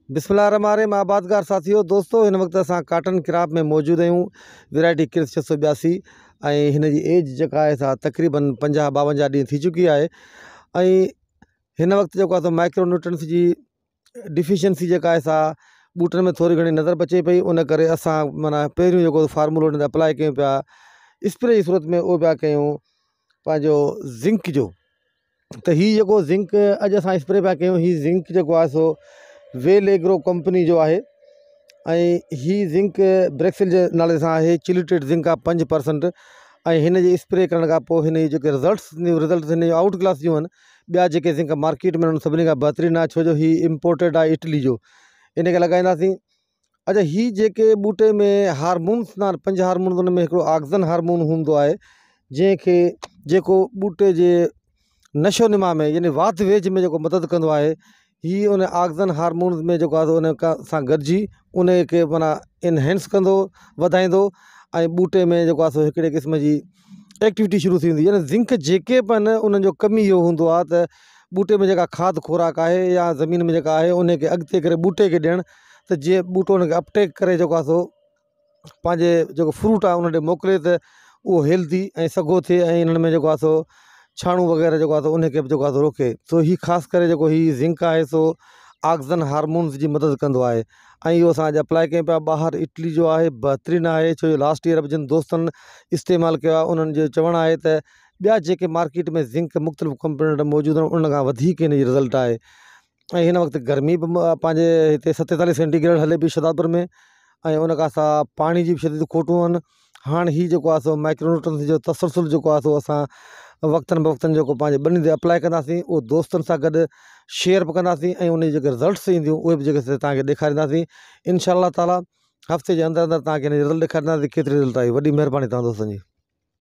بسم الله الرحمن الرحيم آبادگار ساٿيو دوستو هن وقت اسان ڪاٽن ڪراپ ۾ موجود آهيون ورائٽي ڪرس 682 ۽ هن جي ايج جيڪا آهي سا تقريبن 50 52 ڏينهن ٿي چڪي آهي ۽ هن وقت جيڪو آهي سو مائڪرو نيوٽرنس جي ڊفيشنسي جيڪا آهي سا ٻوٽن ۾ ٿوري گهڻي نظر به اچي پئي ان ڪري اسان معنيٰ پهريون جيڪو فارمولو هن تي اپلائي ڪيون پيا اسپري جي صورت ۾ اهو پيا ڪيون پنهنجو زنڪ جو ته هي جيڪو زنڪ اڄ اسان اسپري پيا ڪيون هي زنڪ جيڪو آهي سو ويل ايگرو ڪمپني جو آهي ۽ هي زنڪ بريڪسل جي نالي سان آهي چليٽيڊ زنڪ آهي 5% ۽ هن جي اسپري ڪرڻ کان پوء هن جي جيڪي رزلٽس رزلٽس هن جو آئوٽ ڪلاس جون آهن ٻيا جيڪي زنڪ مارڪيٽ ۾ آهن سڀني کان بهترين آهي ڇو جو هي امپورٽيڊ آهي اٽلي جو ان کي لڳائينداسين اچا هي جيڪي ٻوٽي ۾ هارمونس هوندا آهن پنج هارمون ان ۾ هڪڙو آگزن هارمون هوندو آهي جنهن کي جيڪو ٻوٽي جي نشو نما ۾ يعني واڌ ويجهه ۾ جيڪو مدد ڪندو آهي هي ان آگزن هارمونز ۾ جيڪو آهي ان سان گڏجي ان کي معنيٰ انهينس ڪندو وڌائيندو ۽ ٻوٽي ۾ جيڪو آهي سو هڪڙي قسم جي ايڪٽيوٽي شروع ٿي ويندي يعني زنڪ جيڪي به آهن انهن جو ڪم ئي اهو هوندو آهي ته ٻوٽي ۾ جيڪا کاڌ خوراڪ آهي يا زمين ۾ جيڪا آهي ان کي اڳتي ڪري ٻوٽي کي ڏيڻ ته جيئن ٻوٽو ان کي اپٽيڪ ڪري جيڪو آهي سو پنهنجي جيڪو فروٽ آهي ان ڏي موڪلي ته اهو هيلدي ۽ سگهو ٿئي ۽ انهن ۾ جيڪو آهي سو ڇاڻو وغيره جيڪو آهي سو ان کي به جيڪو آهي سو روڪي سو هي خاص ڪري جيڪو هي زنڪ آهي سو آگزن هارمونز جي مدد ڪندو آهي ۽ اهو اسان اڄ اپلائي ڪيون پيا ٻاهر اٽلي جو آهي بهترين آهي ڇو جو لاسٽ ايئر به جن دوستن استعمال ڪيو آهي انهن جو چوڻ آهي ته ٻيا جيڪي مارڪيٽ ۾ زنڪ مختلف ڪمپنين وٽ موجود آهن ان کان وڌيڪ هن جي رزلٽ آهي ۽ هن وقت گرمي به پنهنجي هتي 47 سينٽي گريڊ هلي پئي شهدادپور ۾ ۽ ان کان سوا پاڻي جي به شديد کوٽون آهن هاڻ هي جيڪو آهي سو مائڪرو نيوٽرنس جو تسلسل جيڪو آهي سو اسان وقتن بوقتن جيڪو پنهنجي ٻني تي اپلائي ڪنداسين اهو دوستن سان گڏ شيئر به ڪنداسين ۽ ان جي جيڪي رزلٽس اينديون اهي به جيڪي توهان کي ڏيکارينداسين انشاء الله تعاليٰ هفتي جي اندر اندر توهان کي ان جي رزلٽ ڏيکارينداسين ڪيتري رزلٽ آئي وڏي مهرباني توهان دوستن جي.